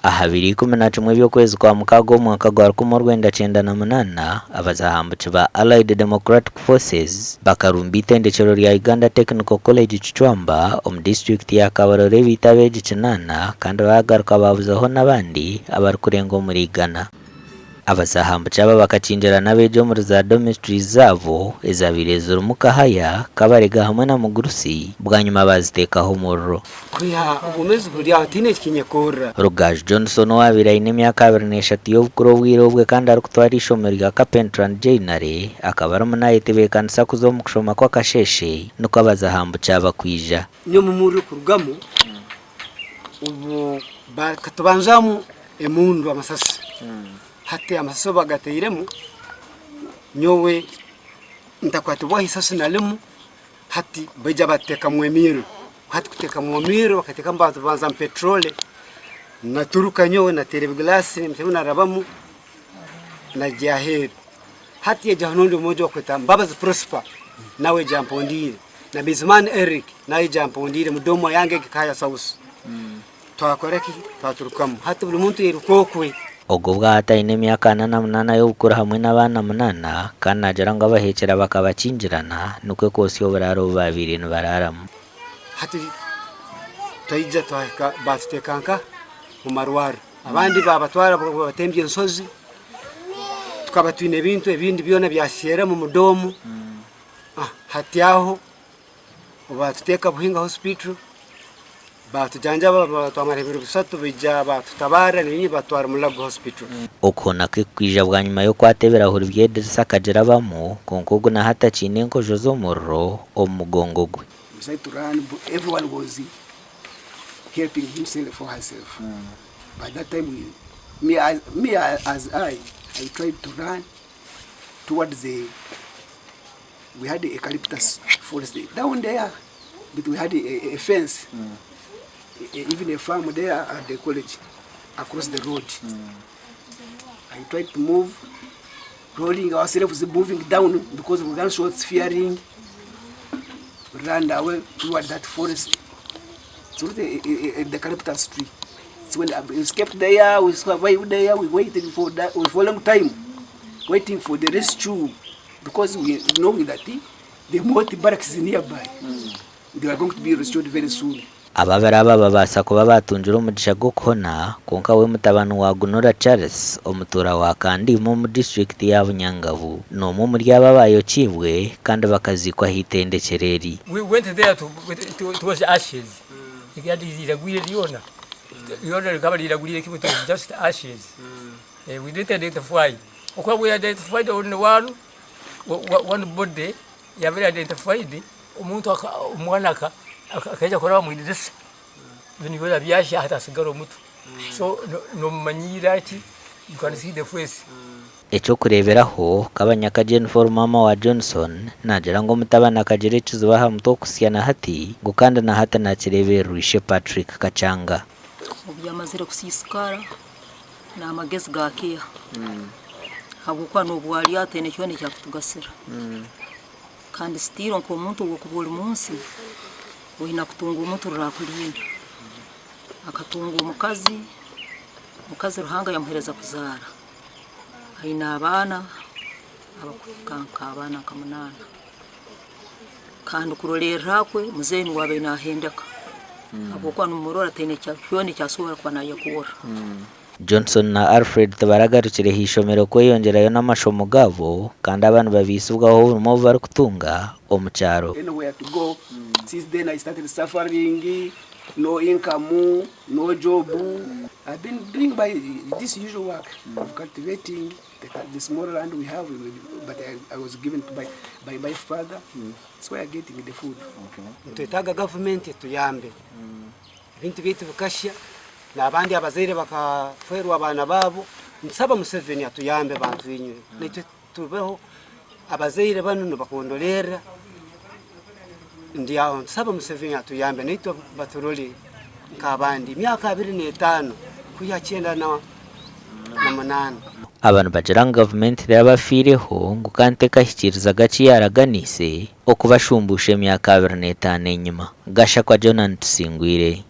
Aha biro 11 by'okwezi kwa Mukaaga omwaka gwa 1998, abazahambuki ba Allied Democratic Forces bakarumba eitendekyero rya Uganda Technical College Kicwamba omu disiturikiti ya Kabarole baita abeegi kinaana kandi baagaruka baabuzaho n'abandi abarikurenga omuri igana. Abazahambuki aba bakakingirana abeegi omuri za dormitories zaabo ezabaire zirimu Kahaya, Kabarega hamwe na Mugurusi bwanyima baaziteekaho omuriro. Kwiha obwomeezi buri aho tihaine eki kinyekorra. Rugaju Johnson owaabaire aine emyaka 23 y'obukuru obwire obwe kandi arikutwara eishomero rya Carpentry and Joinery akaba arimu naayetebeekanisa kuza omu kushoma kw'akasheeshe nikwo abazahambuki aba kwija. Nyowe omuriro kurugamu obu bakatubanzamu emundu amasasi hati amasasi obu bagatairemu nyowe ntakwatibwaho isasi na rimwe hati baija bateekamu emiiro hati kuteekamu emiiro bakateekamu batubanzamu peteroli naturuka nyowe nateera ebigiraasi narabamu nagya aheeru hati haijaho n'ondi omwojo barikweta Mbabazi Prosper nawe yaija ampondiire. Na Bizimana Eric naija ampundiire mu domu yange egi Kaya South. Twakora ki? Twaturukamu. Hati buri muntu yairuka okwe. Ogwo obwahati aine emyaka 48 y'obukuru hamwe n'abaana munaana kandi naagira ngu abaheekyera bakabakingirana nikwo kwotsya oburaaro obu baabaire nibaraaramu. Hati twaija twahika baatuteeka nka mu marwariro. Abandi baabatwara babatembya ensozi. Tukaba twine ebintu ebindi byona byasyeera omu domu. Hati aho baatuteeka Buhinga Hospital baatujanjaba twamara ebiro bisatu baija baatutabaara nainye baatutwara Mulago Hospital. Okuhona kwe kukaija bwanyima y'okwata ebirahuri by'edirisa akagirabamu, kwonka ogu na hati akiine enkojo z'omuriro omu mugongo gwe. We decided to run, everyone was helping himself or herself. By that time, we, me, as, me as I, I tried to run towards the we had a eucalyptus forest down there but we had a, a fence mm. a, even a farm there at the college across the road mm. I tried to move rolling ourselves moving down because of gunshots fearing ran away toward that forest through the, the eucalyptus tree so when we escaped there we survived there we waited for that for a long time waiting for the rescue because we knowing that the, the Moti barracks is nearby mm. they are going to be restored very soon Ababiri aba babaasa kuba baatungire omugisha gw'okuhona, kwonka we mutabani wa Gunura Charles, omutuura wa Kandiima omu disiturikiti ya Bunyangabu, n'omwe omuri abo abaayokiibwe kandi bakaziikwa aha itendekyero eri. We went there to, it was ashes. Riragwire ryona. Ryona rikaba riragwire kimwe, it was just ashes. We didn't identify. Okuba we identified only one, one body yabaire identified, omuntu omwana akaija kuraba mw'idirisa then byona byahya hati hasigara omutwe. So nomumanyiira ki, you can see the face. Eky'okureeberaho, Kabanyaka Jennifer maama wa Johnson naagira ngu omutabani akagira ekizibu aha mutwe okuhitsya na hati ngu kandi na hati naakireebererwa ishe Patrick Kakyanga. Obu yamazire kusiisikara n'amagezi gaakeeha habwokuba n'obu ari ataine kyona eki arikutugasira. Kandi sitiiro nk'omuntu ou orikuba ori munsi, oine kutunga omuntu oraakurinda. Akatunga omukazi, omukazi Ruhanga yamuheereza kuzaara. Aine abaana abarikuhika nk'abaana nka munaana. Kandi kurolerra kwe muzeeyi nuwe abaire nahendeka habwokuba nomurora taine kyona eki asobora kuba nayekorra. Johnson na Alfred tibaragarukire ha ishomero kweyongyerayo n'amashomo gaabo kandi aba nibabiisibwaho oburimo obu barikutunga omu kyaro. Anywhere to go since then I started suffering no income no job I've been doing my this usual work of cultivating the, the small land we have but I, I was given to by, by my father that's why I'm getting the food. Nitwetaaga gavumenti etuyambe ebintu byaitu bikashya n'abandi abazaire bakafeerwa abaana baabo. Nitusaba Museveni atuyambe bantu inywe naitwe tubeho abazaire banu nibakondolerra ndi aho nitusaba Museveni atuyambe naitwe baturole nk'abandi emyaka 25 kwiha 98. Aba nibagira ngu gavumenti terabafiireho ngu kandi tekahikiirizaga ki yaaraganiise okubashumbuusha emyaka 25 enyima. Gashakwa Jonan Tusingwire.